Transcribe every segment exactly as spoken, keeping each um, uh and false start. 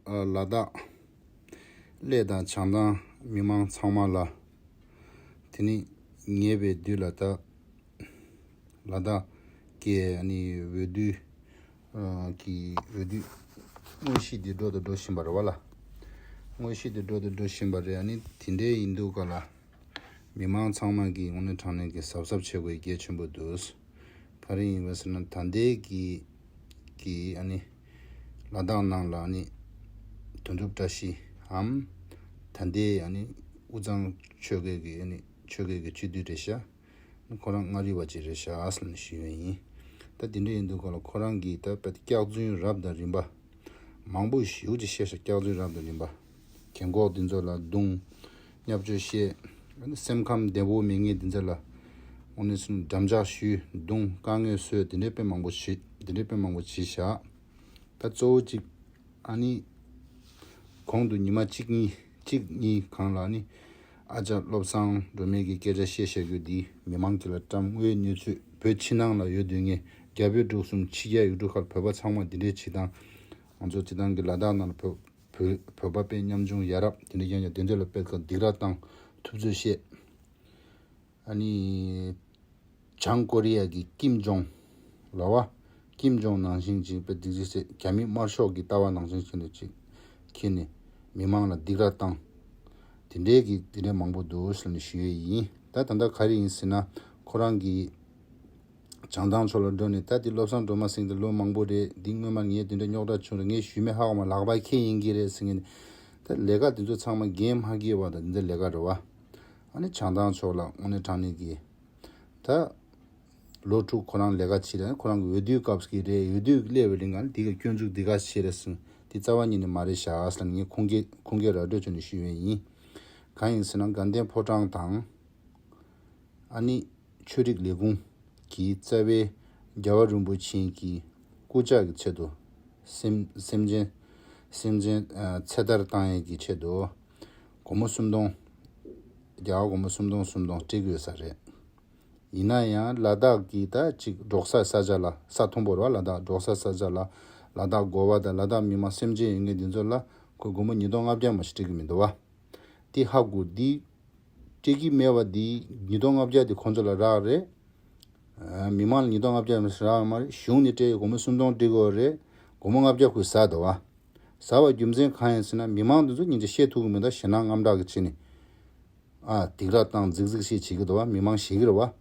ཨ་ལ་དྭགས་གླེ་དང་བྱང་ཐང་མི་མང་ཚང་མ་ལ། དེ་ནི་ཉེ་བའི་དུས་ལ་ད་ལ་དྭགས་ཀྱི་ཨ་ནི་འོས་བསྡུ་ཨ་གི་འོས་བསྡུ་དངོས་གཞི་དེ་འགྲོ་དང་འགྲོ་བཞིན་པ་རེད་བ་ལ། དངོས་གཞི་དེ་འགྲོ་དང་འགྲོ་བཞིན་པ་རེད། ཨ་ནི་དེ་འདྲའི་ཡིན་དུས་ག་ལ། མི་མང་ཚང་མ་གིས་དངོས་གནས་དྲང་གནས་ཀྱི་གཟབ་གཟབ་བྱེད་དགོས་གལ་ཆེན་པོ་འདུག། ག་རེ་ཡིན་པ་ཟེར་ན་ད་ལྟའི་གི་གི་ཨ་ནི་ལ་དྭགས་ནང་ལ་ཨ་ནི་དོན་གྲུབ་བཀྲ་ཤིས་འམ། ད་ལྟའི་ཨ་ནི་དབུས་གཙང་ཆོལ་ཁའི་གི་ཨ་ནི་ཆོལ་ཁའི་གི་སྤྱི་འཐུས་རེད་ཤག། ཁོ་རང་མངའ་རིས་པ་ཅིག་རེད་ཤག་ཟེར་ནས་ཞུས་ཡོད་ཡིན། ད་དེ་འདྲ་ཡིན་དུས་ག་ལ་ཁོ་རང་གིས་ད་དཔེ་སྐྱག་རྫུན་རབ་དང་རིམ་པ་མང་པོ་ཞེ་པོ་ཅིག་བཤད་ཤག། སྐྱག་རྫུན་རབ་དང་རིམ་པ། རྒན་གོག་འདི་ཚོ་ལ་རྡུང་། བརྙས་བཅོས་བཤད། སེམས་ཁམས་བདེ་པོ་མེད་མཁན་འདི་ཚོ་ལ་དངོས་གནས་སུ་འགྲམ་ལྕག་གཞུས། རྡུང་། དཀའ་ངལ་བཟོས། དེ་འདྲའི་དཔེ་མང་པོ་བྱས། དེ་འདྲའི་དཔེ་མང་པོ་བྱས་ཤག། ད་གཙོ་བོ་གཅིག་ཨ་ནི་གོང་དུ་ཉི་མ་གཅིག་གཉིས་གཅིག་གཉིས་གང་ལ་ཨ་ནི་ཨ་ཅག་བློ་བཟང་སྒྲོལ་མས་ཀྱི་སྐད་ཆ་བཤད་བཤད་རྒྱུ་འདིས་མི་མང་གི་ལ་བཀྲམ། དངོས་གནས་ཚུལ་བོད་ཕྱི་ནང་ལ་ཡོད་སྡོད་མཁན་རྒྱ་བོད་འབྲུག་གསུམ་ཕྱི་རྒྱལ་ཡུལ་གྲུ་ཁག་བོད་པ་ཚང་མ་འདི་འདྲའི་བྱེད་སྟངས། ང་ཚོ་སྤྱི་བཏང་གི་ལ་དྭགས་ནང་ལ་བོད་བོད་བོད་པ་དཔེ་ཉམ་ཆུང་ཡ་རབས་དེ་འདྲ་ཡང་ཡང་དེ་འདྲ་ལ་དཔེ་ཁ་སྡིགས་ར་བཏང་། ཐུབ་ཚོད་བཤད། ཨ་ནི་བྱང་ཀོ་རི་ཡ་གི་ཀིམ་ཇོང་ལ་བ། ཀིམ་ཇོང་ནང་བཞིན་ཅིག་དཔེ་སྡིགས་ར་བཤད། རྒྱ་མི་དམར་ཤོག་གི་ལྟ་བ་ནང་བཞིན་ཅིག་འདུག་ཅིག་ཁྱེར་ནས་མི་མང་ལ་སྡིགས་ར་བཏང་། དེ་འདྲའི་གི་དེ་འདྲའི་མང་པོ་འདུག་ཟེར་ནས་ཞུ་ཡས་ཡིན། ད་ད་ལྟ་ག་རེ་ཡིན་ཟེར་ན་ཁོ་རང་གི་བྱང་ཐང་ཕྱོགས་ལ་འགྲོ་ནས། ད་འདི་བློ་བཟང་སྒྲོལ་མ་ཟེར་མཁན་དེ་ལོ་མང་པོ་རེད། འདི་སྔོན་མ་ངས་དེ་འདྲ་རྙོག་དྲ་བྱུང་རེད། ངས་ཞུས་མེད་ཧ་གོ་མ། ལག་པ་འཁྱེར་ཡིན་གྱི་རེད་ཟེར་མཁན། ད་ལས་ཀ་དེ་ཚོ་ཚང་མ་འགན་མ་འཁྱེར་བ་དང་འདི་འདྲ་ལས་ཀ་རེད་བ། ཨ་ནི་བྱང་ཐང་ཕྱོགས་ལ་དངོས་གནས་དྲང་གནས་ཀྱི་ད་ལོ་དྲུག་ཁོ་རང་ལས་ཀ་བྱས་རེད། ཁོ་རང་གི་འོས་བསྡུའི་སྐབས་ཀྱི་རེད། འོས་བསྡུ་སླེབས་པའི་རིང་ང་འདི་ག་སྐྱོན་འཛུགས་འདི་ག་བྱས་རེད་ཟེར། འདི་རྩ་བ་ཉིད་ནས་མ་རེད་ཤག་ཟེར་ནས་ངས་ཁུངས་སྐྱེལ་ཁུངས་སྐྱེལ་ར་སྤྲོད་བྱས་ནས་ཞུས་པ་ཡིན། གང་ཡིན་ཟེར་ན་དགའ་ལྡན་ཕོ་བྲང་དང་། ཨ་ནི་ཆོས་རིག་ལས་ཁུངས་ཀྱི་རྩ་བའི་རྒྱལ་བ་རིན་པོ་ཆེ་གི་སྐུ་ཕྱྭ་གི་ཆེད་དུ་སེམས་སེམས་ཅན་སེམས་ཅན་ཨ་ཚེ་ཐར་བཏང་ཡས་ཀྱི་ཆེད་དུ་སྒོར་མོ་སུམ་སྟོང་། རྒྱ་གར་སྒོར་མོ་སུམ་སྟོང་སུམ་སྟོང་སྤྲད་ཀྱི་ཡོད་ས་རེད། ཡིན་ན་ཡང་ལ་དྭགས་ཀྱི་ད་ཅིག་འབྲོག་ས་ས་ཆ་ལ། ས་མཐོན་པོ་རེད་བ། ལ་དྭགས་འབྲོག་ས་ས་ཆ་ལ་ལ་དྭགས་གོ་བ་དང་ལ་དྭགས་མི་མང་སེམས་ཅན་ཡོད་མཁན་འདི་ཚོ་ལ་ཁོས་སྒོར་མོ་ཉིས་སྟོང་ལྔ་བརྒྱ་མ་ཞིག་སྤྲད་ཀྱི་མི་འདུག་བ། དེ་ཧ་གོ། དེ་སྤྲད་ཀྱི་མེད་པ་དེ་ཉིས་སྟོང་ལྔ་བརྒྱ་དེ་ཁོང་ཚོ་ལ་རག་རེད། ཨ་མི་མང་ལ་ཉིས་སྟོང་ལྔ་བརྒྱ་མ་ཞིག་རག་མ་རེད། གཞུང་ནས་སྤྲད་ཡས་སྒོར་མོ་སུམ་སྟོང་སྤྲད་དགོས་རེད། སྒོར་མོ་ལྔ་བརྒྱ་ཁོས་ཟ་འདུག་བ། ཟ་བ་རྒྱུ་མཚན་གང་ཡིན་ཟེར་ན་མི་མང་དེ་ཚོ་སྙིང་རྗེ་བཤད་ཐུབ་ཀྱི་མེད། ད་ཞེད་སྣང་དངངས་སྐྲག་གི་ཆེད་ནས། ཨ་སྡིགས་ར་བཏང་རྫིག་རྫིག་བཤད་བྱེད་ཀྱི་འདུག་བ། མི་མང་ཞེད་ཀྱི་རེད་བ།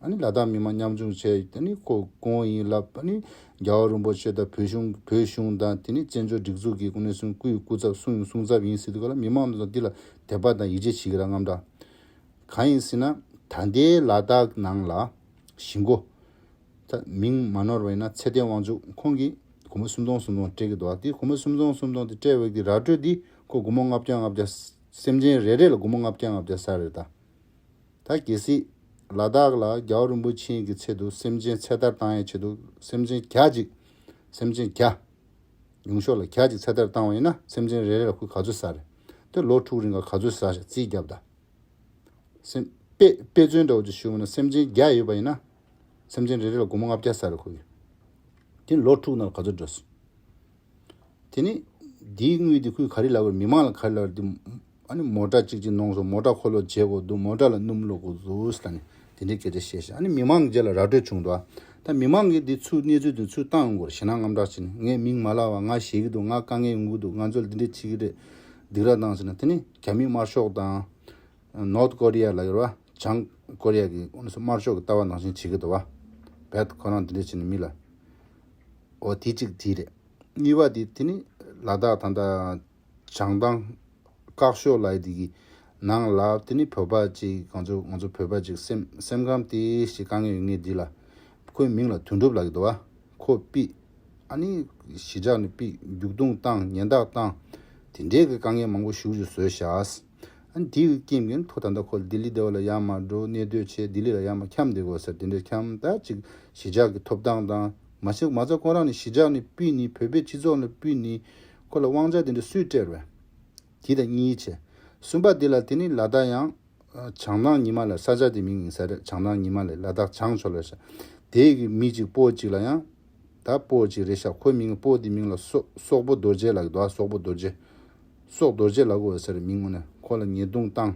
ཨ་ནི་ལ་དྭགས་མི་མང་ཉམ་ཆུང་བྱས། ཨ་ནི་ཁོ་དགོངས་ཡིན་ལབ། ཨ་ནི་རྒྱལ་བ་རིན་པོ་ཆེ་དང་བོད་གཞུང་བོད་གཞུང་དང་དེ་ནི་བཙན་བྱོལ་སྒྲིག་འཛུགས་ཀྱི་སྐུ་ནས་གསུང་སྐུའི་སྐུ་ཚབ་གསུང་གསུང་ཚབ་ཡིན་ཟེར་དུས་ག་ལ་མི་མང་ཚོ་འདི་ལ་དད་པ་དང་ཡིད་ཆེས་བྱེད་ཀྱི་ར་དངངས་སྐྲག་གང་ཡིན་ཟེར་ན། ད་ལྟའི་ལ་དྭགས་ནང་ལ་གཞིས་འགོ་ད་མིང་མ་ནོར་བ་ཡིན་ན་ཚེ་བརྟན་དབང་ཕྱུག་ཁོང་གིས་སྒོར་མོ་སུམ་སྟོང་སུམ་སྟོང་སྤྲད་ཀྱི་འདུག་བ། དེ་སྒོར་མོ་སུམ་སྟོང་སུམ་སྟོང་དེ་སྤྲད་པའི་གི་ར་སྤྲོད་དེ་ཁོ་སྒོར་མོ་ལྔ་བརྒྱ་ལྔ་བརྒྱ། སེམས་ཅན་རེ་རེ་ལ་སྒོར་མོ་ལྔ་བརྒྱ་ལྔ་བརྒྱ་ཟ་རེད་ད། ད་གལ་སྲིད་ལ་དྭགས་ལ་རྒྱལ་བ་རིན་པོ་ཆེ་གི་ཆེད་དུ་སེམས་ཅན་ཚེ་ཐར་བཏང་ཡའི་ཆེད་དུ་སེམས་ཅན་བརྒྱ་ཅིག་སེམས་ཅན་བརྒྱ། ཡུང་ཤོས་ལ་བརྒྱ་ཅིག་ཚེ་ཐར་བཏང་བ་ཡིན་ན་སེམས་ཅན་རེ་རེ་ལ་ཁོས་ག་ཚོད་ཟ་རེད། དེ་ལོ་དྲུག་རིང་ག་ག་ཚོད་ཟ་ཞིག་རྩིས་རྒྱབ་ད། སེམས་དཔེ་དཔེ་མཚོན་འདྲ་བོ་ཅིག་ཞུ་བ་ན་སེམས་ཅན་བརྒྱ་ཡོད་པ་ཡིན་ན་སེམས་ཅན་རེ་རེ་ལ་སྒོར་མོ་ལྔ་བརྒྱ་ཟ་རེད་ཁོ་གིས། དེ་ལོ་དྲུག་ནང་ལ་ག་ཚོད་འགྲོ་སོང་། དེ་ནི་དེའི་དངུལ་དེ་ཁོས་ག་རེ་ལབ་དགོས་རེད། མི་མང་ལ་ག་རེ་ལབ་དགོས་རེད། དེ་ཨ་ནི་མོ་ཊ་གཅིག་གཅིག་གནང་སོང་། མོ་ཊ་འཁོར་ལོ་བརྗེ་དགོས་འདུག་མོ་ཊ་ལ་སྣུམ་བླུག་དགོས་འདུག་ཟེར་ནས་དེ་འདྲའི་སྐད་ཆ་བཤད་ཤག། ཨ་ནི་མི་མང་གི་རྗེས་ལ་ར་སྤྲོད་བྱུང་འདུག་ཨ། ད་མི་མང་གིས་འདི་ཚུར་གནས་ཚུལ་དེ་ཚུར་བཏང་ཡོང་གི་རེད། ཞེད་སྣང་དངངས་སྐྲག་བྱས་ནས་ངས་མིང་མ་ལབ་པ། ང་ཞེད་ཀྱི་འདུག་ང་དཀའ་ངལ་ཡོང་གི་འདུག་ང་ཚོ་ལ་འདི་འདྲ་བྱེད་ཀྱི་རེད། སྡིགས་ར་བཏང་ཟེར་ནས། དེ་ནི་རྒྱ་མི་དམར་ཤོག་དང་ནོར་ཐ་ཀོ་རི་ཡ་ལབ་ཀྱི་རེད་བ། བྱང་ཀོ་རི་ཡ་གི་དམར་ཤོག་གི་ལྟ་བ་ནང་བཞིན་བྱེད་ཀྱི་འདུག་བ། བེད་ཁོ་རང་འདི་འདྲ་བྱས་ནས་མི་ལ། འོ་དེ་གཅིག་དེ་རེད། གཉིས་པ་དེ་དེ་ནི་ལ་དྭགས་ད་ལྟ་བྱང་ཐང་། བཀག་ཤོག་ལབ་ཡས་དེ་གི་ནང་ལ་དེ་ནི་བོད་པ་ཅིག་ང་ཚོ་ང་ཚོ་བོད་པ་ཅིག་སེམས་སེམས་ཁམས་དེ་ཞིག་དཀའ་ངལ་ཡོད་མཁན་འདི་ལ། ཁོའི་མིང་ལ་དོན་གྲུབ་ལབ་ཀྱི་འདུག་བ། ཁོ་ཕུད། ཨ་ནི་གཞིས་ཆགས་ནས་ཕུད། རྒྱུག་རྡུང་བཏང་། ཉེན་བརྡ་བཏང་། དེ་འདྲའི་གི་དཀའ་ངལ་མང་པོ་ཞེ་པོ་ཅིག་བཟོས་བཞག། ཨ་ནི་དེ་གི་རྐྱེན་གྱིས་ཁོ་ད་ལྟ་ཁོ་ལྡི་ལི་དེ་བ་ལ་ཡར་མར་འགྲོ། གནས་སྡོད་བྱས། ལྡི་ལི་ལ་ཡར་མར་འཁྱམས་བསྡད་དགོས་ཟེར། དེ་འདྲའི་འཁྱམས། ད་ཅིག་གཞིས་ཆགས་ཀྱི་ཐོབ་ཐང་དང་། མ་གཞི་མ་རྩ་ཁོ་རང་ནི་གཞིས་ཆགས་ནས་ཕུད་ནི། བོད་པའི་སྤྱི་ཚོགས་ནས་ཕུད་ནི། ཁོ་ལ་དབང་ཆ་དེ་འདྲ་སུས་སྤྲད་པས། དེ་དང་གཉིས་བྱས། གསུམ་པ་དེ་ལ་དེ་ནི་ལ་དྭགས་ཡང་བྱང་ཐང་ཉི་མ་ལ། ས་ཆ་དེ་མིང་ཡིན་ས་རེད། བྱང་ཐང་ཉི་མ་ལ། ལ་དྭགས་བྱང་ཕྱོགས་ལ་ཤག། དེ་གི་མི་གཅིག་པོ་གཅིག་ལ་ཡང་ ད་སྤོ་ཅིག་རེད་ཤག་ཁོའི་མིང་སྤོ་དེ་མིང་ལ་སོ་སོག་པོ་རྡོ་རྗེ་ལབ་ཀྱི་འདུག་ཨ། སོག་པོ་རྡོ་རྗེ། སོག་རྡོ་རྗེ་ལབ་དགོས་ས་རེད་མིང་ངོ་ནས། ཁོ་ལ་ཉེས་རྡུང་བཏང་།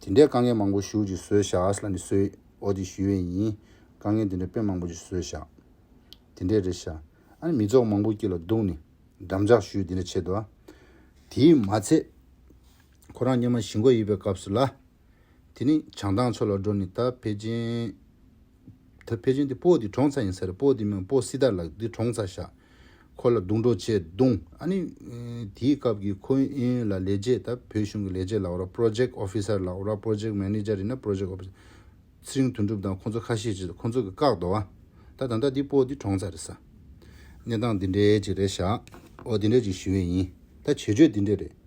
དེ་འདྲའི་དཀའ་ངལ་མང་པོ་ཞེ་པོ་ཅིག་བཟོས་ཤག་ཨ་ལབ་ནས་བཟོས། ཨོ་དེ་ཞུས་པ་ཡིན། དཀའ་ངལ་དེ་འདྲ་དཔེ་མང་པོ་ཅིག་བཟོས་ཤག་དེ་འདྲས་རེད་ཤག་ཨ་ནི་མི་ཚོགས་མང་པོ་དཀྱིལ་ལ་བརྡུངས་ནས་འགྲམ་ལྕག་གཞུས་དེ་འདྲ་བྱས་འདུག་ཨ། དེས་མ་ཚད། ཁོ་རང་སྔོན་མ་གཞིས་འགོ་ཡིན་པའི་སྐབས་སུ་ལ། དེ་ནི་བྱང་ཐང་ཕྱོགས་ལ་འགྲོ་ནས་ད་ཕལ་ཆེར། ད་ཕལ་ཆེར་འདི་སྤོ་འདི་གྲོངས་ཚར་ཡིན་ས་རེད། སྤོ་འདི་མིང་སྤོ་སྲི་ཐར་ལགས་འདི་གྲོངས་ཚར་ཤག་ཁོ་ལ་རྡུང་གྲོགས་བྱས་བརྡུངས། ཨ་ནི་དེའི་སྐབས་ཀྱི་ཁོའི་གཡས་གཡོན་ལ་ལས་བྱེད་ད་བོད་གཞུང་གི་ལས་བྱེད་ལབ་ར། པྲོ་ཇེཀ་ཨོ་ཕི་སར་ལབ་ར། པྲོ་ཇེཀ་མེ་ནེ་ཇར་ཡིན་ན་པྲོ་ཇེཀ་ཨོ་ཕི་སར། ཚེ་རིང་དོན་གྲུབ་དང་ཁོང་ཚོ་ཁ་ཤས་ཅིག་ཁོང་ཚོ་གིས་བཀག་འདུག་བ། ད་ད་ལྟ་འདི་སྤོ་འདི་གྲོངས་ཚར་རེད་ས། གནས་སྟངས་འདི་འདྲའི་ཅིག་རེད་ཤག་ཨོ་འདི་འདྲའི་ཅིག་ཞུ་ཡས་ཡིན། ད་བྱེད་སྤྱོད་འདི་འདྲའི་རེད།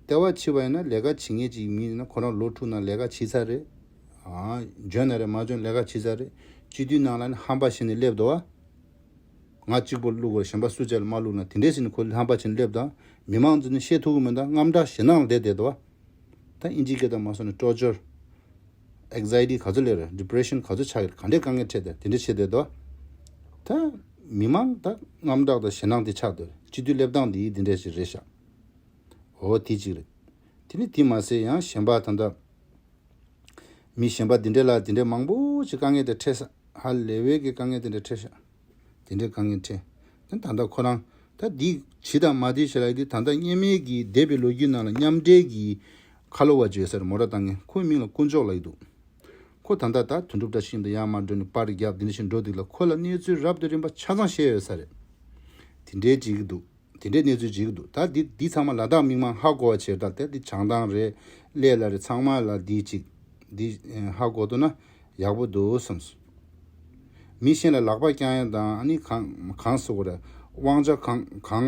ལྟེ་བ་ཕྱེ་བ་ཡིན་ན་ལས་ཀ་བྱེད་མཁན་ཅིག་མིན་ན་ཁོ་རང་ལོ་དྲུག་ནང་ལས་ཀ་བྱེད་ཚར་རེད། ཨ་འཇོན་ན་རེད་མ་འཇོན་ལས་ཀ་བྱེད་ཚར་རེད། སྤྱི་འཐུས་ནང་ལ་ནི་ཧམ་པ་བྱས་ནས་སླེབས་འདུག་བ། ང་གཅིག་པོ་བླུག་དགོས་གཞན་པ་སུ་གཅིག་ལ་མ་བླུག་ན་དེ་འདྲས་ཟེར་ནས་ཁོ་ཧམ་པ་བྱས་ནས་སླེབས་དང་། མི་མང་ཚོ་ནི་བཤད་ཐུབ་ཀྱི་མི་འདུག་དངངས་སྐྲག་ཞེད་སྣང་ལ་བསྡད་བསྡད་འདུག་བ། ད་ཨིན་ཇིའི་སྐད་དང་མ་སོང་ནས་ཊོར་ཅར། ཨེག་ཛའི་ཊི་ག་ཚོད་སླེབས་རེད། ཌི་པི་རེ་ཤན་ག་ཚོད་ཆགས་ཀྱི་རེད། ག་འདྲས་དཀའ་ངལ་འཕྲད་བསྡད་དེ་འདྲས་བྱས་བསྡད་འདུག་ད་མི་མང་ད་དངངས་སྐྲག་དང་ཞེད་སྣང་དེ་ཆགས་བསྡད་རེད། སྤྱི་འཐུས་སླེབས་སྟངས་དེ་དེ་འདྲས་ཞིག་རེད་ཤག་འོ་དེ་གཅིག་རེད། དེ་ནི་དེ་མ་ཟད་ཡང་གཞན་པ་ད་ལྟ་མི་གཞན་པ་དེ་འདྲས་ལ་དེ་འདྲས་མང་པོ་ཞིག་དཀའ་ངལ་དེ་འཕྲད་ས། ཧ་ལས་པའི་གི་དཀའ་ངལ་དེ་འདྲས་འཕྲད་ཤག་དེ་འདྲའི་དཀའ་ངལ་འཕྲད། ད་ད་ལྟ་ཁོ་རང་ད་འདི་བྱི་དང་མ་བདེ་ཞེས་ལབ་ཡ་དེ་ད་ལྟ་སྔོན་མའི་གི་འདས་པའི་ལོ་རྒྱུས་ནང་ལ་མཉམ་འབྲེལ་གྱི་ཁ་ལོ་བ་བརྗོད་སར་མོ་ར་བཏང་མཁན་ཁོའི་མིང་ལ་དཀོན་མཆོག་ལབ་ཀྱི་འདུག་ཁོ་ད་ལྟ་ད་དོན་གྲུབ་བཀྲ་ཤིས་ཡིན་དུ་ཡང་མ་འགྲོ་ནས་པར་རྒྱབ་འདི་འདྲ་ཞིག་འགྲོ་འདུག་ལ་ཁོ་ལ་གནས་ཚུལ་རབ་དང་རིམ་པ་ཆ་ཚང་བཤད་ཡོད་ས་རེད། དེ་འདྲའི་བྱེད་ཀྱི་འདུག་དེ་འདྲའི་གནས་ཚུལ་བྱེད་ཀྱི་འདུག་ད་འདི་འདི་ཚང་མ་ལ་དྭགས་མི་མང་ཧ་གོ་བ་བྱས་ད་ལྟ་འདི་བྱང་ཐང་རེད། གླེ་ལ་རེད། ཚང་མ་ལ་འདི་ཅིག་འདི་ཧ་གོ་ཐུབ་ན་ཡག་པོ་འདུག་བསམས། མི་གཞན་ལ་ལག་པ་བརྐྱང་ཡ་དང་ཨ་ནི་གང་གང་ཟེར་དགོས་རེད། དབང་ཆ་གང་གང་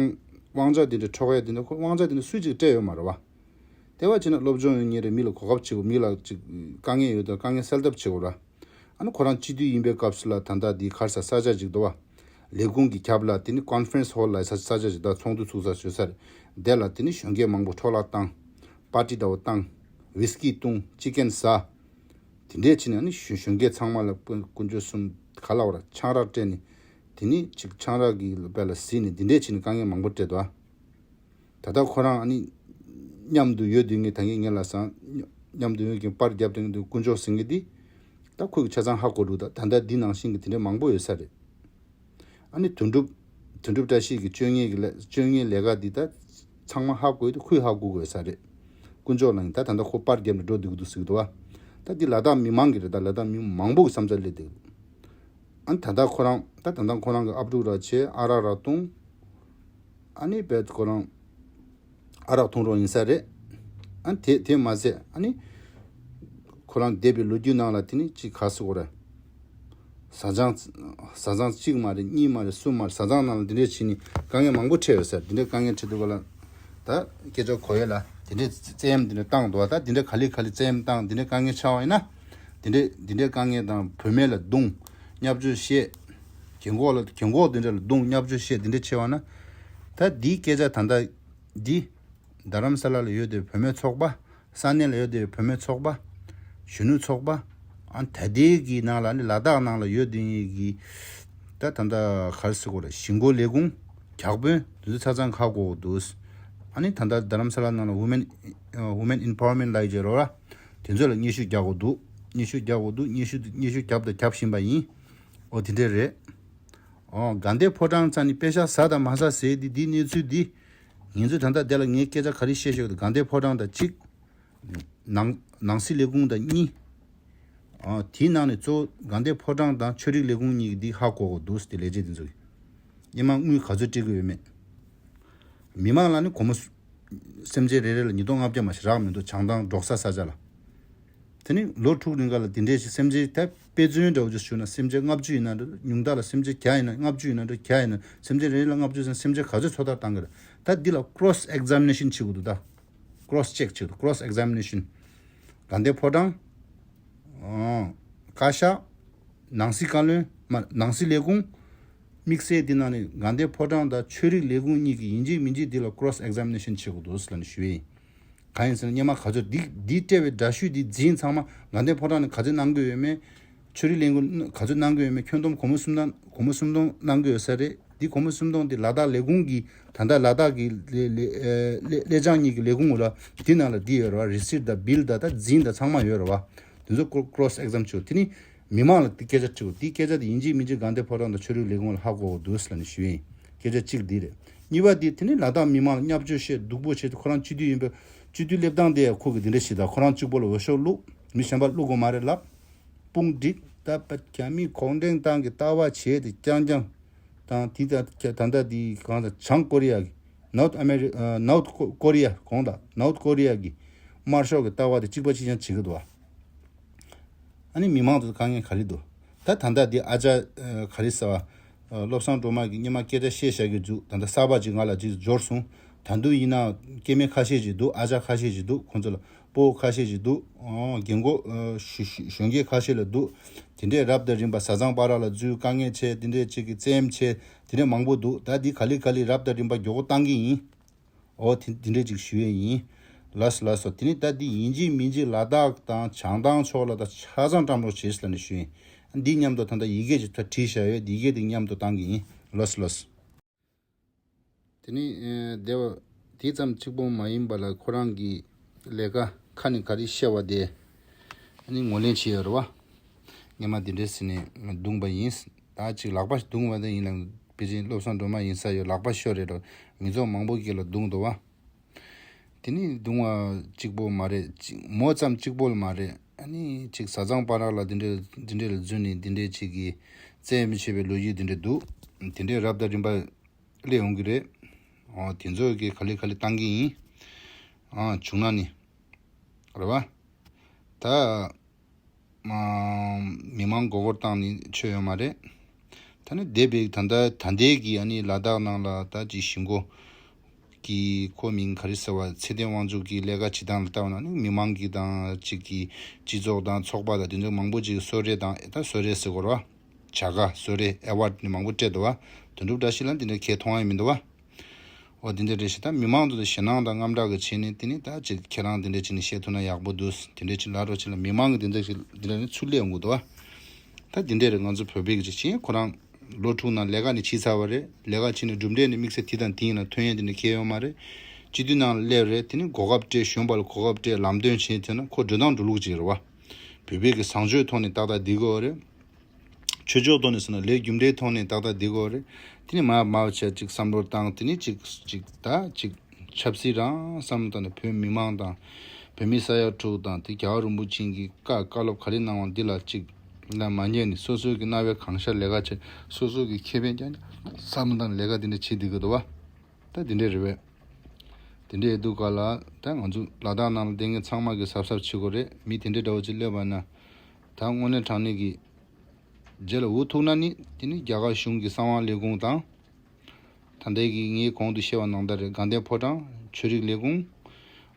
དབང་ཆ་འདི་འདྲ་འཕྲོག་ཡ་འདི་འདྲ་ཁོ་དབང་ཆ་འདི་འདྲ་སུས་ཅིག་སྤྲད་ཡོད་མ་རེད་བ། དེ་བ་བྱས་ན་སློབ་སྦྱོང་ཡོད་མཁན་རེད། མི་ལ་གོ་སྐབས་བྱེད་དགོས། མི་ལ་ཅིག་དཀའ་ངལ་ཡོད་དང་དཀའ་ངལ་སེལ་ཐབས་བྱེད་དགོས་ར། ཨ་ནི་ཁོ་རང་སྤྱི་འཐུས་ཡིན་པའི་སྐབས་སུ་ལ་ད་ལྟ་འདི་ག་རེ་ཟ་ས་ཆ་ཅིག་འདུག་བ། ལས་ཁུངས་ཀྱི་རྒྱབ་ལ་དེ་ནི་ཀོན་ཕ་རེན་སི་ཧོལ་ལ་ས་ས་ཆ་ཅིག་ད་ཚོགས་འདུ་ཚུགས་ས་བཟོས་ས་རེད། དེ་ལ་དེ་ནི་གཞོན་སྐྱེས་མང་པོ་འཕྲོ་བརླག་བཏང་། པར་ཊི་འདྲ་བོ་བཏང་། ཝིས་ཀི་བཏུང་། ཅི་ཀན་ཟ། དེ་འདྲས་བྱས་ནས་ཨ་ནི་གཞོན་གཞོན་སྐྱེས་ཚང་མ་ལ་དཀོན་དཀོན་མཆོག་གསུམ་ག་ལ་བར་ཆང་རག་སྤྲད་ནས་དེ་ནི་ཅིག་ཆང་རག་གི་དཔེ་ལ་གཟིགས་ནས་དེ་འདྲས་བྱས་ནས་དཀའ་ངལ་མང་པོ་སྤྲད་འདུག་ཨ། ད་ལྟ་ཁོ་རང་ཨ་ནི་མཉམ་དུ་ཡོད་དུས་ངས་ད་ངས་ངེད་ལ་སང་མཉམ་དུ་ཡོད་ཀྱི་པར་རྒྱབ་དུས་དཀོན་མཆོག་ཟེར་མཁན་འདི་ད་ཁོས་ཆ་ཚང་ཧ་གོ་འདུག་ད་ད་ལྟ་འདི་ནང་བཞིན་གྱི་དེ་འདྲ་མང་པོ་ཡོད་ས་རེད། ཨ་ནི་དོན་གྲུབ་དོན་གྲུབ་བཀྲ་ཤིས་ཀྱི་སྤྱོད་ངན་གྱི་ལས་སྤྱོད་ངན་ལས་ཀ་འདི་ད་ཚང་མ་ཧ་གོ་ཡོད་དུ་ཁོས་ཧ་གོ་དགོས་ས་རེད། དཀོན་མཆོག་ལ་ཡིན་ད་ད་ལྟ་ཁོ་པར་རྒྱབ་ནས་འགྲོ་འདུག་འདུག་ཟེར་གི་འདུག་བ། ད་འདི་ལ་དྭགས་མི་མང་གི་རེད། ད་ལ་དྭགས་མི་མང་པོ་གི་བསམ་འཆར་སླེབས་འདུག་ཨ་ནི་ད་ལྟ་ཁོ་རང་ད་ད་ལྟ་ཁོ་རང་གི་ཨབ་ཕྲུག་ར་ཆེ་ཨ་རག་ར་བཏུང་། ཨ་ནི་བས་ཁོ་རང་ཨ་རག་འཐུང་རོགས་ཡིན་ས་རེད། ཨ་ནི་དེ་དེ་མ་ཟད་ཨ་ནི་ཁོ་རང་འདས་པའི་ལོ་རྒྱུས་ནང་ལ་དེ་ནི་ཅིག་ག་ཟེར་དགོས་རེད། བཟའ་ཚང་བཟའ་ཚང་གཅིག་མ་རེད། གཉིས་མ་རེད། གསུམ་མ་རེད། བཟའ་ཚང་ནང་ལ་འདི་འདྲས་བྱས་ནས་དཀའ་ངལ་མང་པོ་འཕྲད་ཡོད་ས་རེད། འདི་འདྲས་དཀའ་ངལ་འཕྲད་དུས་ག་ལ་ད་སྐད་ཆ་གོ་ཡས་ལ་དེ་འདྲས་བཙན་གཡེམ་འདི་འདྲས་བཏང་འདུག་ད་འདི་འདྲས་ག་ལེ་ག་ལེ་བཙན་གཡེམ་བཏང་འདི་འདྲས་དཀའ་ངལ་ཆགས་པ་ཡིན་ན། དེ་འདྲས་དེ་འདྲས་དཀའ་ངལ་དང་བུད་མེད་ལ་རྡུང་། བརྙས་བཅོས་བཤད། རྒན་གོག་ལ་རྒན་གོག་དེ་འདྲ་ལ་རྡུང་བརྙས་བཅོས་བཤད་དེ་འདྲས་བྱས་པ་ན། ད་འདིའི་སྐད་ཆ་ད་ལྟ་འདི་རྡ་རམ་ས་ལ་ལ་ཡོད་དེ་བུད་མེད་ཚོགས་པ། ས་གནས་ལ་ཡོད་དེ་བུད་མེད་ཚོགས་པ། གཞོན་ནུ་ཚོགས་པ། ཨ་ད་ལྟའི་གི་ནང་ལ་ནི་ལ་དྭགས་ནང་ལ་ཡོད་དེ་གི་ད་ད་ལྟ་ག་རེ་ཟེར་དགོས་རེད། གཞིས་འགོ་ལས་ཁུངས་བརྒྱ་དཔོན་དེ་ཚོ་ཆ་ཚང་ཁ་གོ་འདུག་ཨ་ནི་ད་ལྟ་རྡ་རམ་ས་ལ་ནང་ལ་Women Women Empowerment ལབ་ཡོད་རེད་བ། དེ་ཚོ་ལ་སྙན་ཞུ་རྒྱག་དགོས་འདུག་སྙན་ཞུ་རྒྱག་དགོས་འདུག་སྙན་ཞུ་སྙན་ཞུ་བརྒྱབ་དང་བརྒྱབ་བཞིན་པ་ཡིན། ཨོ་དེ་འདྲས་རེད། ཨོ་དགའ་ལྡན་ཕོ་བྲང་རྩ་ནས་པེ་ཤག་ཟ་དང་མ་ཟ་ཟེར་དེ་འདི་གནས་ཚུལ་འདི། ངེད་ཚོས་ད་ལྟ་དེ་ལ་ངས་སྐད་ཆ་ག་རེ་བཤད་ཤོག་དགའ་ལྡན་ཕོ་བྲང་དང་གཅིག་ནང་ནང་སྲིད་ལས་ཁུངས་དང་གཉིས། ཨོ་དེའི་ནང་ནས་གཙོ་བོ་དགའ་ལྡན་ཕོ་བྲང་དང་ཆོས་རིག་ལས་ཁུངས་གཉིས་ཀྱིས་འདི་ཧ་གོ་དགོས་འདུག་ཟེར་དེ་ལས་བྱེད་དེ་ཚོ་གིས། སྔོན་མ་དངུལ་ག་ཚོད་སྤྲད་ཀྱི་ཡོད་མེད། མི་མང་ལ་ནི་སྒོར་མོ་སུ་སེམས་ཅན་རེ་རེ་ལ་ཉིས་སྟོང་ལྔ་བརྒྱ་མ་ཞིག་རག་མི་འདུག་བྱང་ཐང་འབྲོག་ས་ས་ཆ་ལ། དེ་ནི་ལོ་དྲུག་རིང་ག་ལ་དེ་འདྲའི་ཞིག་སེམས་ཅན་ད་དཔེ་མཚོན་འདྲ་བོ་ཅིག་ཞུ་ན་སེམས་ཅན་ལྔ་བཅུ་ཡིན་ན་འདྲ་ཉུང་མཐའ་ལ་སེམས་ཅན་བརྒྱ་ཡིན་ན་ལྔ་བཅུ་ཡིན་ན་འདྲ་བརྒྱ་ཡིན་ན་སེམས་ཅན་རེ་རེ་ལ་ལྔ་བཅུ་ཟེར་ན་སེམས་ཅན་ག་ཚོད་འཚོ་ཐར་བཏང་གི་རེད། ད་འདི་ལ་cross examination བྱེད་དགོས་འདུག་ད་cross check བྱེད་དགོས་འདུག cross examination། དགའ་ལྡན་ཕོ་བྲང་། ཨང་། བཀའ་ཤག་ནང་སྲིད་བཀའ་བློན། མ་ནང་སྲིད་ལས་ཁུངས། དམིགས་བསལ་འདི་ནང་ནས་དགའ་ལྡན་ཕོ་བྲང་དང་ཆོས་རིག་ལས་ཁུངས་གཉིས་ཀྱིས་ཡིན་གཅིག་མིན་གཅིག་འདི་ལ་cross examination བྱེད་དགོས་འདུག་ཟེར་ནས་ཞུས་ཡིན། གང་ཡིན་ཟེར་ན་སྔོན་མ་ག་ཚོད་འདི་འདི་སྤྲད་པའི་འདྲ་བཤུས་འདི་འཛིན་ཚང་མ་དགའ་ལྡན་ཕོ་བྲང་ནས་ག་ཚོད་གནང་གི་ཡོད་མེད། ཆོས་རིག་ལས་ཁུངས་ག་ཚོད་གནང་གི་ཡོད་མེད། ཁྱོན་བསྡོམས་སྒོར་མོ་སུམ་སྟོང་སྒོར་མོ་སུམ་སྟོང་གནང་གི་ཡོད་ས་རེད། འདི་སྒོར་མོ་སུམ་སྟོང་འདི་ལ་དྭགས་ལས་ཁུངས་ཀྱི་ད་ལྟ་ལ་དྭགས་ཀྱི་ལས་ལས་ལས་ལས་བྱང་གཉིས་ཀྱི་ལས་ཁུངས་ལ་འདི་ནང་ལ་འདི་ཡོད་རེད་བ། རི་སིཊ་དང་བིལ་དང་ད་རྫིང་དང་ཚང་མ་ཡོད་རེད་བ། འདི་ཚོ་ཀོ་ཀོ་རོ་སི་ཨེག་ཛམ་བྱེད་དགོས། དེ་ནི་མི་མང་ལ་འདི་སྐད་ཆ་དྲི་དགོས། འདི་སྐད་ཆ་དེ་ཡིན་གཅིག་མིན་གཅིག་དགའ་ལྡན་ཕོ་བྲང་དང་ཆོས་རིག་ལས་ཁུངས་ལ་ཧ་གོ་དགོས་འདུག་ཟེར་ནས་ཞུ་ཡིན། སྐད་ཆ་གཅིག་འདི་རེད། གཉིས་པ་འདི་དེ་ནི་ལ་དྭགས་མི་མང་ལ་བརྙས་བཅོས་བཤད་སྡུག་པོ་བྱས་ཏེ་ཁོ་རང་སྤྱི་འཐུས་ཡིན་པའི་སྤྱི་འཐུས་སླེབས་སྟངས་དེ་ཡང་ཁོ་གི་འདི་འདྲ་ཞིག་དང་ཁོ་རང་གཅིག་པོ་ལ་འོས་ཤོག་བླུགས། མི་གཞན་པ་བླུག་དགོས་མ་རེད་ལབ། དཔུང་སྒྲིག་ད་པ་རྒྱ་མི་གུང་ཁྲན་ཏང་གི་ལྟ་བ་བྱས་ཏེ་རྐྱང་རྐྱང་དང་དེ་ད་ད་ལྟ་དེ་གང་ལྟར་བྱང་ཀོ་རི་ཡ་གི་North Ameri- ཨ་North Ko- Korea གོང་དང་North Korea གི་དམར་ཤོག་གི་ལྟ་བ་དེ་གཅིག་པ་གཅིག་རྐྱང་བྱེད་ཀྱི་འདུག་བ། ཨ་ནི་མི་མང་ཚོ་དཀའ་ངལ་ག་རེ་འདུག་ད་ད་ལྟ་འདི་ཨ་ཅག་ཨ་ག་རེ་ཟེར་བ། ཨ་བློ་བཟང་སྒྲོལ་མ་གིས་སྔོན་མ་སྐད་ཆ་བཤད་བཞག་གི་འདུག་ད་ལྟ་གསར་པ་ཅིག་ང་ལ་ཅིག་འབྱོར་སོང་། ད་དུང་ཡིན་ན་སྐྱེ་དམན་ཁ་ཤས་ཅིག་འདུག་ཨ་ཅག་ཁ་ཤས་ཅིག་འདུག་ཁོང་ཚོ་ལ་སྤོ་བོ་ཁ་ཤས་ཅིག་འདུག་ཨོ་རྒན་གོག་ཨ་གཞོན་གཞོན་སྐྱེས་ཁ་ཤས་ལ་འདུག་དེ་འདྲས་རབ་དང་རིམ་པ་བཟའ་ཚང་བར་ལ་འཛུལ་དཀའ་ངལ་ཆེ། དེ་འདྲས་ཅིག་གི་བཙན་གཡེམ་ཆེ། དེ་འདྲས་མང་པོ་འདུག་ད་འདི་ག་ལེ་ག་ལེ་རབ་དང་རིམ་པ་མགྱོགས་པོ་བཏང་གི་ཡིན། ཨོ་དེ་དེ་འདྲས་ཅིག་ཞུ་ཡས་ཡིན། ལགས་སོ་ལགས་སོ། དེ་ནི་ད་འདི་ཡིན་གཅིག་མིན་གཅིག་ལ་དྭགས་དང་བྱང་ཐང་ཕྱོགས་ལ་ད་ཆ་ཚང་བཀྲམ་རོགས་བྱེད་ཟེར་ནས་ཞུ་ཡིན། འདི་མཉམ་དུ་ད་ལྟ་ཡི་གེ་ཅིག་ད་བྲིས་བཞག་ཡོད། འདི་ཡི་གེ་འདི་མཉམ་དུ་བཏང་གི་ཡིན། ལགས་སོ་ལགས་སོ། དེ་ནི་ཨ་སྡེ་བ་དེ་ཙམ་གཅིག་པོ་མ་ཡིན་པ་ལ་ཁོ་རང་གི་ལས་ཀ་ཁ་ནས་ག་རེ་བཤད་པ་དེ་ཨ་ནི་ངོས་ལེན་བྱས་ཡོད་རེད་བ། སྔོན་མ་དེ་འདྲས་ཟེར་ནས་བརྡུངས་པ་ཡིན། ད་ཅིག་ལག་པ་བརྡུངས་པ་དེ་ཡིན་ལ་ཕལ་ཆེར་བློ་བཟང་སྒྲོལ་མ་ཡིན་ས་ཡོད། ལག་པ་ཤོར་རེད་འགྲོ། མི་ཚོགས་མང་པོ་ཞིག་ལ་བརྡུངས་འདུག་བ། དེ་ནི་བརྡུངས་པ་གཅིག་པོ་མ་རེད། ཅིག་མོ་ཙམ་གཅིག་པོ་ལ་མ་རེད། ཨ་ནི་ཅིག་བཟའ་ཚང་བར་ལ་དེ་འདྲས་དེ་འདྲས་ལ་འཛུལ་ནས་དེ་འདྲས་ཅིག་གི་བཙན་གཡེམ་བྱས་པའི་ལོ་རྒྱུས་དེ་འདྲས་འདུག་དེ་འདྲས་རབ་དང་རིམ་པ་སླེབས་ཡོང་གི་རེད། ཨོ་དེ་ཚོ་གི་ག་ལེ་ག་ལེ་བཏང་གི་ཡིན། ཨ་བྱུང་ན་ནི་རེད་བ། ད་མ་མི་མང་མགོ་སྐོར་བཏང་ནི་ཆོ་ཡོད་མ་རེད། ད་ནི་འདས་པའི་ད་ལྟ་ད་ལྟའི་གི་ཨ་ནི་ལ་དྭགས་ནང་ལ་ད་ཅིག་ཞི་མགོ་གི་ཁོ་མིང་ག་རེ་ཟེར་བ་ཚེ་བརྟན་དབང་ཕྱུག་གི་ལས་ཀ་བྱེད་སྟངས་ལ་ལྟ་བ་ན་ནི་མི་མང་གི་དང་ཅིག་གི་སྤྱི་ཚོགས་དང་ཚོགས་པ་དང་དེ་ཚོ་མང་པོ་ཅིག་གསོལ་རས་དང་ཨེ་ད་གསོལ་རས་ཟེར་དགོས་རེད་བ། བྱ་དགའ་གསོལ་རས་ཨེ་ཝར་ཌི་ནི་མང་པོ་སྤྲད་འདུག་བ། དོན་གྲུབ་བཀྲ་ཤིས་ལ་འདི་འདྲ་ཁྱེད་མཐོང་ཡ་མི་འདུག་བ། འོ་འདི་འདྲ་རེད་ཤག་ད་མི་མང་ཚོ་ལ་ཞེད་སྣང་དང་དངངས་སྐྲག་གི་བྱས་ནས་དེ་ནི་ད་ཅིག་ཁྱེད་རང་འདི་འདྲ་བྱས་ནས་བཤད་ཐུབ་ན་ཡག་པོ་འདུག་དེ་འདྲ་ཅིག་ལབ་རོགས་བྱེད་ལ་མི་མང་གི་འདི་འདྲ་ཞིག་འདི་འདྲ་ནི་ཚུར་སླེབས་ཡོང་གི་འདུག་བ། ད་འདི་འདྲ་རེད། ང་ཚོ་བོད་པའི་གི་ཅིག་ཅིག་ཁོ་རང་ལོ་དྲུག་ནང་ལས་ཀ་ནི་བྱས་ཚར་བ་རེད། ལས་ཀ་བྱས་ནས་གྲུབ་འབྲས་ནི་དམིགས་བསལ་དེ་དང་དེ་ཡིན་ན་ཐོན་ཡས་དེ་འདྲ་གང་ཡང་ཡོད་མ་རེད། སྤྱི་འཐུས་ནང་ལ་སླེབས་རེད། དེ་ནི་གོ་སྐབས་སྤྲད། གཞོན་པ་ལ་གོ་སྐབས་སྤྲད། ལམ་སྟོན་བྱས་ཐོན་ན་ཁོ་འགྲོ་སྟངས་འགྲོ་ལུགས་ཅིག་རེད་བ། བོད་པའི་གི་བཟང་སྤྱོད་ཐོག་ནས་ཏག་ཏག་བསྡད་དགོས་རེད། ཆོས་ཕྱོགས་ཐོག་ནས་ཟེར་ན་ལས་རྒྱུ་འབྲས་ཐོག་ནས་ཏག་ཏག་བསྡད་དགོས་རེད། དེ་ནི་མ་མ་བྱས་ཅིག་བསམ་བློ་བཏང་། དེ་ནི་ཅིག་ཅིག་ད་ཅིག་ཆབ་སྲིད་རང་བསམ་བློ་བཏང་ནས་བོད་མི་མང་དང་བོད་མི་ས་ཡ་དྲུག་དང་དེ་རྒྱལ་བ་རིན་པོ་ཆེ་གི་བཀའ་བཀའ་སློབ་ག་རེ་གནང་བ་འདི་ལ་ཅིག་ལ་མ་ཉན་ནས་སོ་སོའི་གི་རྣ་བའི་གང་ཤར་ལས་ཀ་བྱས། སོ་སོའི་གི་ཁེ་ཕན་ཀྱང་བསམ་བློ་བཏང་ནས་ལས་ཀ་འདི་འདྲ་བྱེད་བསྡད་ཀྱི་འདུག་བ། ད་དེ་འདྲས་རེད་བས། དེ་འདྲས་འདུག་ག་ལ་ད་ང་ཚོ་ལ་དྭགས་ནང་ལ་བསྡད་མཁན་ཚང་མ་གི་གཟབ་གཟབ་བྱེད་དགོས་རེད། མི་དེ་འདྲས་འདྲ་བོ་ཅིག་སླེབས་པ་ན་ད་དངོས་གནས་དྲང་གནས་ཀྱི་རྗེས་ལ་འུ་ཐུག་ན་ནི་དེ་ནི་རྒྱ་གར་གཞུང་གི་གསང་བ་ལས་ཁུངས་དང་། ད་ལྟའི་གི་ངས་གོང་དུ་བཤད་པ་ནང་ལྟར་རེད། དགའ་ལྡན་ཕོ་བྲང་ཆོས་རིག་ལས་ཁུངས།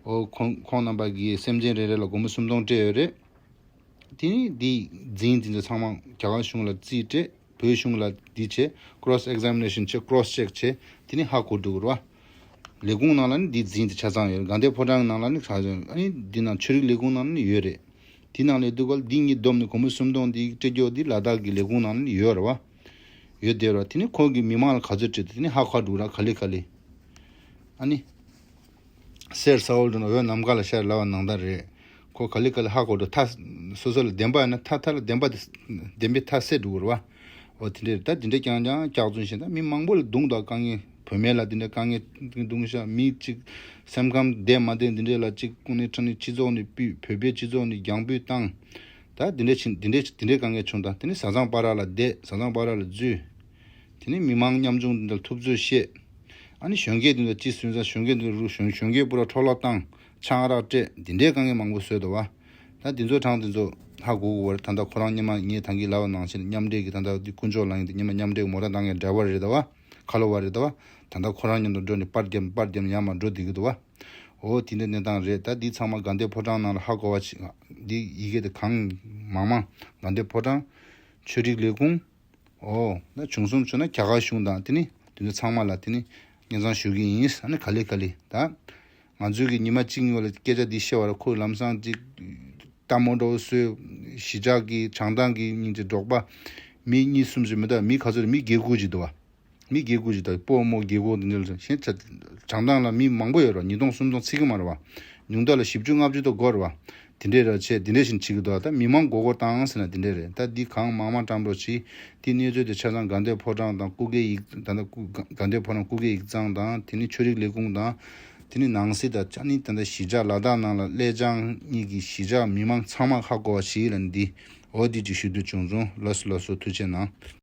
ཨོ་ཁོང་ཁོང་རྣམ་པ་གིས་སེམས་ཅན་རེ་རེ་ལ་སྒོར་མོ་སུམ་སྟོང་སྤྲད་ཡོད་རེད། དེ་ནི་འདི་འཛིན་འཛིན་ཚོ་ཚང་མ་རྒྱ་གར་གཞུང་ལ་རྩིས་སྤྲད། བོད་གཞུང་ལ་འདི་བྱས། cross examination བྱས། cross check བྱས། དེ་ནི་ཧ་གོ་འགྲོ་གི་རེད་བ། ལས་ཁུངས་ནང་ལ་ནི་འདི་འཛིན་དེ་ཆ་ཚང་ཡོད། དགའ་ལྡན་ཕོ་བྲང་གི་ནང་ལ་ནི་ཆ་ཚང་ཡོད། ཨ་ནི་འདི་ནང་ཆོས་རིག་ལས་ཁུངས་ནང་ལ་ནི་ཡོད་རེད། དེ་ནང་ལས་འདུག་ག་ལ་འདི་གཉིས་བསྡོམས་ནས་སྒོར་མོ་སུམ་སྟོང་འདི་སྤྲད་རྒྱུ་འདི་ལ་དྭགས་ཀྱི་ལས་ཁུངས་ནང་ལ་ནི་ཡོད་རེད་བ། ཡོད་བསྡད་རེད་བ། དེ་ནི་ཁོང་གིས་མི་མང་ལ་ག་ཚོད་སྤྲད་དེ་དེ་ནི་ཧ་གོ་འགྲོ་གི་རེད། ག་ལེ་ག་ལེ། ཨ་ནི། གསེར་ས་འོག་ཏུ་ན་འོད་ནམ་མཁའ་ལ་ཤར་ལབ་པ་ནང་ལྟར་རེད། ཁོ་ག་ལེ་ག་ལེ་ཧ་གོ་འགྲོ། མཐའ་སོ་སོ་ལ་བདེན་པ་ཡོད་ན་མཐའ་མཐའ་ལ་བདེན་པ་དེ་བདེན་པའི་མཐའ་གསལ་འགྲོ་གི་རེད་བ། འོ་དེ་འདྲས་ད་དེ་འདྲས་རྐྱང་རྐྱང་སྐྱག་རྫུན་བཤད། ད་མི་མང་པོ་ལ་བརྡུངས་དང་དཀའ་ངལ། བུད་མེད་ལ་དེ་འདྲས་དཀའ་ངལ་བརྡུངས་ཤག་མི་གཅིག་སེམས་ཁམས་བདེ་མ་བདེ་འདི་འདྲས་ལ་གཅིག་ཀུན་ནས་ཁྲ་ནས་སྤྱི་ཚོགས་ནས་སྤུས། བོད་པའི་སྤྱི་ཚོགས་ནས་རྒྱང་འབུད་བཏང་། ད་དེ་འདྲས་ཕྱིན་དེ་འདྲས་དེ་འདྲས་དཀའ་ངལ་བྱུང་། ད་དེ་ནི་བཟའ་ཚང་བར་ལ་བསྡད། བཟའ་ཚང་བར་ལ་འཛུལ། དེ་ནི་མི་མང་ཉམ་ཆུང་འདི་འདྲ་ཐུབ་ཚོད་བཤད། ཨ་ནི་གཞོན་སྐྱེས་འདི་འདྲ་ཅི་སུན་ས་གཞོན་སྐྱེས་འདི་འདྲ་རུ་གཞོན་གཞོན་སྐྱེས་པུ་ར་འཕྲོ་བརླག་བཏང་། ཆང་རག་སྤྲད། འདི་འདྲའི་དཀའ་ངལ་མང་པོ་བཟོས་འདུག་བ། ད་འདི་ཚོ་གྲངས་འདི་ཚོ་ཧ་གོ་གོ་བར་ད་ལྟ་ཁོ་རང་སྔོན་མ་ངས་ད་གིན་ལབ་པ་ནང་བཞིན་མཉམ་འབྲེལ་གྱི་ད་ལྟ་འདི་དཀོན་མཆོག་ལགས་ཡིན་ཏེ་སྔོན་མ་མཉམ་འབྲེལ་གྱི་མོ་ཊ་བཏང་མཁན་ཌ་རའི་ཝར་རེད་འདུག་བ། ཁ་ལོ་བ་རེད་འདུག་བ། ད་ལྟ་ཁོ་རང་མཉམ་དུ་འགྲོ་ནས་པར་རྒྱབ་པར་རྒྱབ་ཡར་མར་འགྲོ་བསྡད་ཀྱི་འདུག་བ། འོ་དེ་འདྲའི་གནས་སྟངས་རེད། ད་འདི་ཚང་མ་དགའ་ལྡན་ཕོ་བྲང་ནང་ལ་ཧ་གོ་བ་ཅིག་འདི་ཡི་གེ་དེ་གང་མང་མང་དགའ་ལྡན་ཕོ་བྲང་ཆོས་རིག་ལས་ཁུངས། ཨོ། ད་བྱུང་སོང་བྱུང་ན་རྒྱ་གར་གཞུང་དང་དེ་ནི་དེ་ཚོ་ཚང་མ་ལ་དེ་ནི་སྙན་སེང་ཞུ་གི་ཡིན། ཨ་ནི་ག་ལེ་ག་ལེ་ད། ང་ཚོའི་གི་ཉི་མ་གཅིག་གཉིས་པ་ལ་སྐད་ཆ་འདི་བཤད་པ་ལ་ཁོས་ལམ་སང་ཅིག་ལྟད་མོ་འདྲ་བོ་བཟོས། གཞིས་ཆགས་ཀྱི་བྱང་ཐང་གི་སྙིང་རྗེ་འབྲོག་པ་མི་གཉིས་གསུམ་ཞིག་མི་འདུག་མི་ག་ཚོད་རེད། མི་བརྒྱད་དགུ་ཅིག་འདུག་བ། མི་དགེ་བསྐུལ་ཞིག་དང་སྤོ་རྨོ་དགེ་བསྐུལ་འདི་འདྲ་ལ་གཞན་ཆ་བྱང་ཐང་ལ་མི་མང་པོ་ཡོད་རེད་བ། ཉིས་སྟོང་སུམ་སྟོང་ཚིག་གི་མ་རེད་བ། ཉུང་མཐའ་ལ་བཞི་བཅུ་ལྔ་བཅུ་དང་སྐོར་བ། དེ་འདྲའི་ར་ཆེ་དེ་འདྲའི་བཞིན་བྱེད་ཀྱི་འདུག་ད་མི་མང་མགོ་སྐོར་བཏང་ཟེར་ན་དེ་འདྲའི་རེད། ད་འདི་གང་མང་མང་བཀྲམ་རོགས་གྱིས། དེ་གནས་ཚུལ་དེ་ཆ་ཚང་དགའ་ལྡན་ཕོ་བྲང་དང་སྐུ་སྒེར་ཡིག་ད་ལྟ་སྐུ་དགའ་ལྡན་ཕོ་བྲང་སྐུ་སྒེར་ཡིག་ཚང་དང་དེ་ནི་ཆོས་རིག་ལས་ཁུངས་དང་། དེ་ནི་ནང་སྲིད་དང་ཅ་ནི་ད་ལྟ་གཞིས་ཆགས་ལ་དྭགས་ནང་ལ་སླེ་ལྕང་གཉིས་ཀྱི་གཞིས་ཆགས་མི་མང་ཚང་མ་ཧ་གོ་བ་ཞིག་ལ་འདི་འོ་འདི་ཅིག་ཞུ་འདོད་བྱུང་སོང་། ལགས་སོ་ལགས་སོ། ཐུགས་རྗེ་གནང་།